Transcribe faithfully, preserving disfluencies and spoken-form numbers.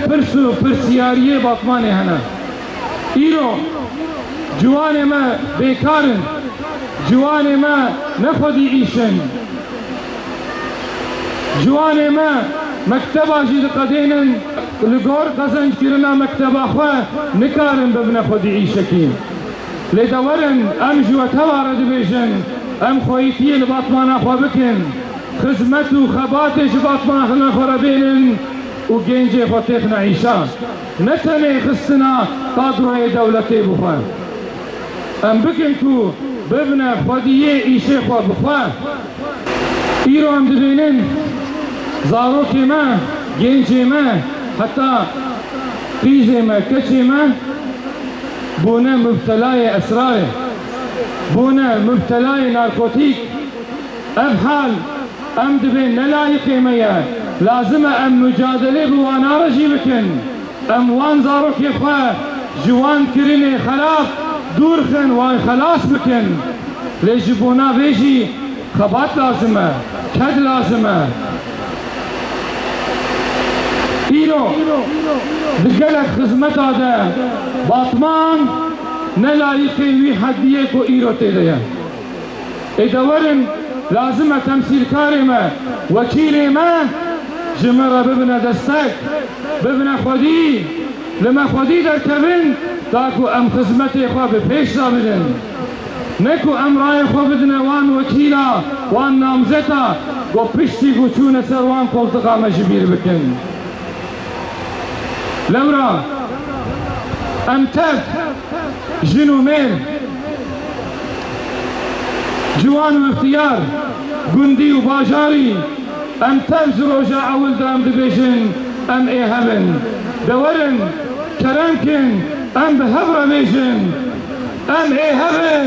pirs û pirsiyariyê Batmanê hene. Îro ciwanê me bêkar in, ciwanê me ne xwedî îş in. Ciwanê me mekteba jî diqedênin, li gor qezenckirina mekteba xwe nikarin bibine xwedî îşekî. Lê de werin, em ji we teva re dibêjin, em xweyîtiyê li Batmana xwe bikin, xizmet û xebatê ji Batmana xwe re bênin û gencê xwe têxine îşa. Ne tenê xistina kadroyê dewletê bi xwe. Em bikin ku bibine xwediyê îşê xwe bi xwe. Îro em dibînin zarokê me, gencê me, heta qîzê me, keçê me bûne mubtelayê esrarê, bûne mubtelayê narkotîk. Ev hal em dibê ne layîqê me ye. Lazim e em mucadelê bi wana re jî bikin. Em wan zarokê xwe ji wan kirinê xerab dûr xin, wan xelas bikin. Lê ji bona vê jî xebat lazim e, ked lazim e. Îro di gelek xizmeta de Batman ne layîqê wî hediyê ku îro tê de ye. Ê de werin, lazim e temsîlkarê me, wekîlê me ji me re bibine destek, bibine xwedî, li me xwedî derkevin, ta ku em xizmetê xwe bi pêş re bidin. Ne ku em rayê xwe bidine wan wekîla, wan namzeta, ku piştî ku çûne ser wan koltiqa me ji bîr bikin. Lewra em tev, jin û mêr, ciwan û ixtiyar, gundî û bajarî, em tev ji roja ewil de em dibêjin, em ê hev in. De werin, kerem kin, em bi hev re bêjin, em ê hev in.